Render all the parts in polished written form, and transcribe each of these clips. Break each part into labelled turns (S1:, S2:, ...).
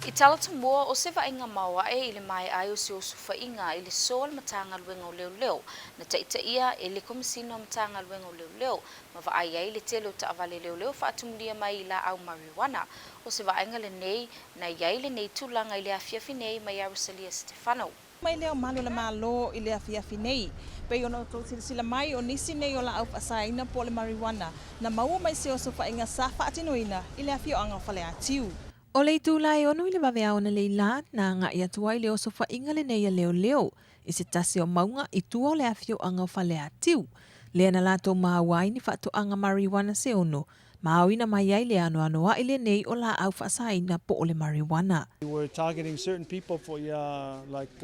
S1: I Talatumua, o se vaaiga maoae i le maea ai o se osofaiga i le so a le Matagaluega o Leoleo na taitaia e le Komesina o Matagaluega o Leoleo ma vaai ai le tele o taavale leoleo faatumulia mai i laau marijuana. O se vaaiga lenei na i ai lenei tulaga i le afiafi nei mai ia Rosalia Stefano.
S2: Mai le Ao Mamalu o le Malo i le afiafi nei. Pei ona outou silasila mai, o nisi nei o laau faasaina po o le marijuana na maua mai se osofaiga sa faatinoina i le afioaga o Faleatiu.
S3: O le itula e 6 i le vaveao analeila, na agai atu ai le osofaiga lenei a leoleo i se tasi o mauga i tua o le afioaga o Faleatiu, lea na latou maua ai ni faatoaga marijuana se ono, ma aoina mai ai le anoanoai lenei o laau faasaina po o le marijuana.
S4: We were targeting certain people for ia like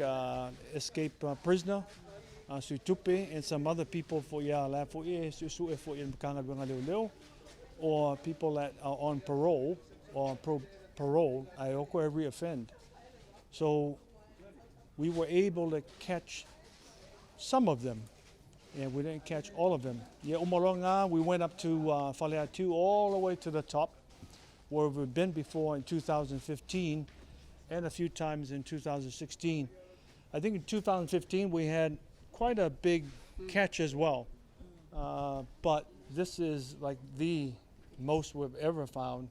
S4: escape prisoner, Sui Tupe and some other people for ia la foi e suesue foi i le Matagaluega Leoleo or people that are on parole or pro parole ae oko e reoffend. So we were able to catch some of them and we didn't catch all of them. Ia uma loa ngā, we went up to Faleatiu all the way to the top where we've been before in 2015 and a few times in 2016. I think in 2015 we had quite a big catch as well. But this is like the most we've ever found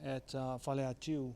S4: at Faleatiu.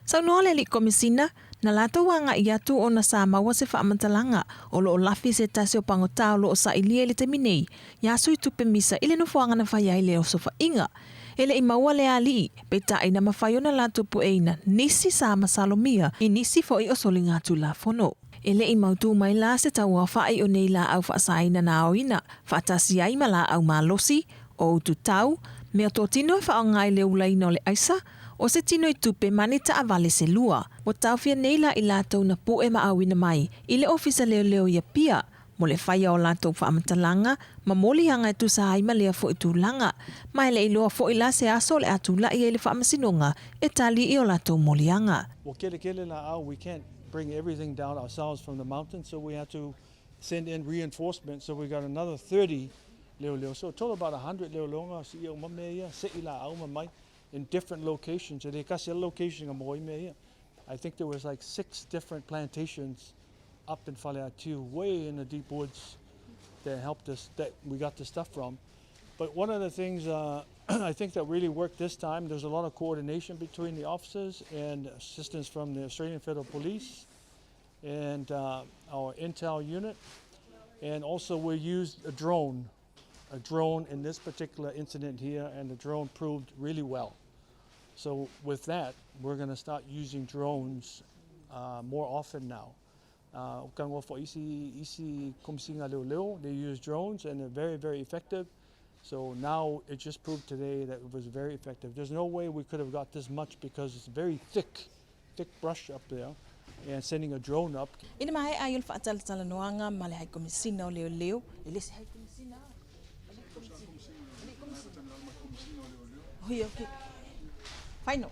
S3: Saunoa le Alii Komesina, na latou agai atu ona sa maua se faamatalaga o lo o lafi se tasi o pagota o lo o sailia i le taimi nei iā Sui Tupe Misa i le nofoaga na fai ai le osofaiga. E le i maua le alii, peitai na mafai ona latou pueina nisi sa masalomia i nisi foi o soligatulafono. E le i mautū mai la se tauaofa'i o nei laau faasaina na aoina faatasi ai ma laau malosi, o ututau, meatotino e faaaoga i le ulaina o le aisa, o se tino i tupe ma ni taavale se lua. Ua taofia nei la i latou na pu'e ma auina mai i le ofisa leoleo i Apia mo le faia o latou faamatalaga ma moliaga e tusa ai ma lea fo'i tulaga. Ma e le i loa fo'i la se aso o le a tula'i ai le faamasinoga e tali i o latou moliaga.
S4: Ua kelekele laau, we can't bring everything down ourselves from the mountain, so we had to send in reinforcements, so we got another 30 leoleo. So total about 100 leoleoga si ia uma mea ia, se'i laau ma mai in different locations. E le kasi ala location nga maua ai mea ia. I think there was like six different plantations up in Faleatiu, way in the deep woods that helped us, that we got the stuff from. But one of the things I think that really worked this time, there's a lot of coordination between the officers and assistance from the Australian Federal Police and our intel unit. And also we used a drone in this particular incident here, and the drone proved really well. So with that, we're going to start using drones more often now. For isi isi komsinga leoleo, they use drones and they're very, very effective. So now it just proved today that it was very effective. There's no way we could have got this much because it's very thick, thick brush up there. And sending a drone up.
S2: I le maea ai o le faatalatalanoaga ma le Haikomisina o Leoleo, e le se Haikomisina a, e le Komisina, e le Komisina, oi, ok, final.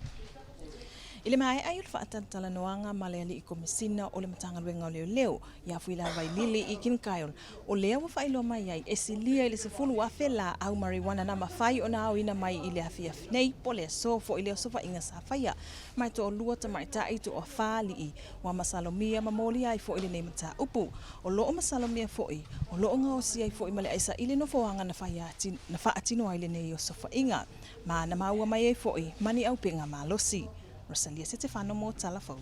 S2: I le maea ai o le faatalatalanoaga ma le Alii Komesina o le Matagaluega o Leoleo, iā Fuilā Vailili i King Kyle, o lea ua faailoa mai ai e silia i le 10,000 laau marijuana na mafai ona aoina mai i le afiafi nei po o le aso foi le osofaiga sa faia ma e toalua tamaitai toafa alii ua masalomia ma molia ai foi lenei mataupu. O loo masalomia foi, o loo gaosi ai foi ma le aisa i le nofoaga na faia na faatino ai lenei osofaiga ma na maua mai ai foi ma ni aupenga malosi. Rosalia Setefano mo Tala Fou.